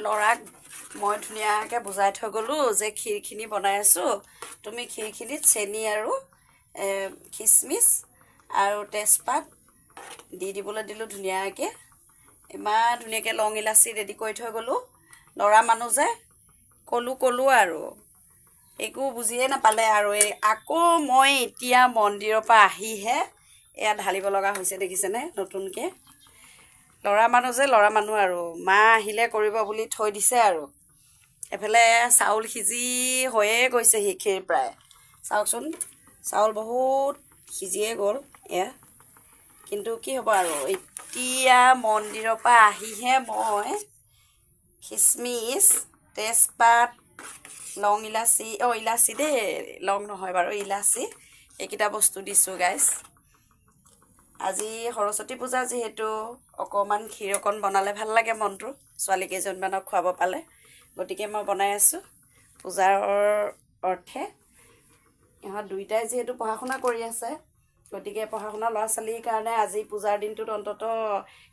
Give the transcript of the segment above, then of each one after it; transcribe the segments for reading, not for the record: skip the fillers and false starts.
ল'ৰাক মই ধুনীয়াকৈ বুজাই থৈ গ'লোঁ যে ক্ষীৰখিনি বনাই আছোঁ, তুমি ক্ষীৰখিনিত চেনি আৰু খিচমিচ আৰু তেজপাত দি দিবলৈ দিলোঁ ধুনীয়াকৈ। ইমান ধুনীয়াকৈ লং ইলাচি ৰেডি কৰি থৈ গ'লোঁ। ল'ৰা মানুহ যে, ক'লোঁ ক'লোঁ আৰু একো বুজিয়ে নাপালে। আৰু এই আকৌ মই এতিয়া মন্দিৰৰ পৰা আহিহে এয়া ঢালিব লগা হৈছে, দেখিছেনে নতুনকৈ। ল'ৰা মানুহ যে, ল'ৰা মানুহ আৰু মা আহিলে কৰিব বুলি থৈ দিছে। আৰু এফালে চাউল সিজি হৈয়ে গৈছেহি ক্ষীৰ প্ৰায়। চাওকচোন, চাউল বহুত সিজিয়ে গ'ল এয়া। কিন্তু কি হ'ব আৰু, এতিয়া মন্দিৰৰ পৰা আহিহে মই খিচমিচ, তেজপাত, লং ইলাচি, অঁ ইলাচি দেই, লং নহয় বাৰু, ইলাচি, এইকেইটা বস্তু দিছোঁ গাইজ। আজি সৰস্বতী পূজা যিহেতু, অকণমান ক্ষীৰ অকণ বনালে ভাল লাগে মনটো, ছোৱালী কেইজনমানক খুৱাব পালে। গতিকে মই বনাই আছোঁ পূজাৰ অৰ্থে। ইহঁত দুইটাই যিহেতু পঢ়া শুনা কৰি আছে, গতিকে পঢ়া শুনা ল'ৰা ছোৱালীৰ কাৰণে আজি পূজাৰ দিনটোত অন্ততঃ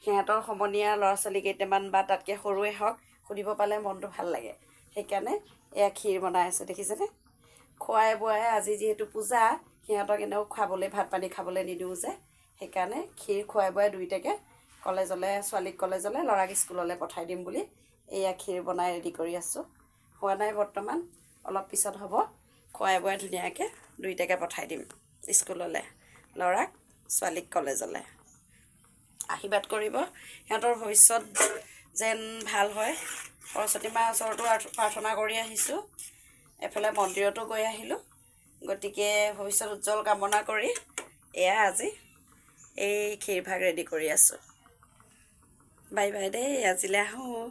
সিহঁতৰ সমনীয়া ল'ৰা ছোৱালী কেইটামান বা তাতকৈ সৰুৱে হওক, সুধিব পালে মনটো ভাল লাগে। সেইকাৰণে এয়া ক্ষীৰ বনাই আছোঁ, দেখিছেনে। খুৱাই বোৱাই আজি যিহেতু পূজা, সিহঁতক এনেও খাবলৈ ভাত পানী খাবলৈ নিদিওঁ যে, সেইকাৰণে ক্ষীৰ খুৱাই বোৱাই দুইটাকে কলেজলৈ, ছোৱালীক কলেজলৈ, ল'ৰাক স্কুললৈ পঠাই দিম বুলি এয়া ক্ষীৰ বনাই ৰেডি কৰি আছোঁ। হোৱা নাই বৰ্তমান, অলপ পিছত হ'ব। খুৱাই বোৱাই ধুনীয়াকৈ দুইটাকে পঠাই দিম স্কুললৈ, ল'ৰাক, ছোৱালীক কলেজলৈ। আশীৰ্বাদ কৰিব, সিহঁতৰ ভৱিষ্যত যেন ভাল হয়। সৰস্বতী মাৰ ওচৰতো প্ৰাৰ্থনা কৰি আহিছোঁ, এফালে মন্দিৰতো গৈ আহিলোঁ। গতিকে ভৱিষ্যত উজ্জ্বল কামনা কৰি এয়া আজি এই ক্ষীৰভাগ ৰেডি কৰি আছোঁ। বাই বাই দেই, আজিলৈ আহোঁ।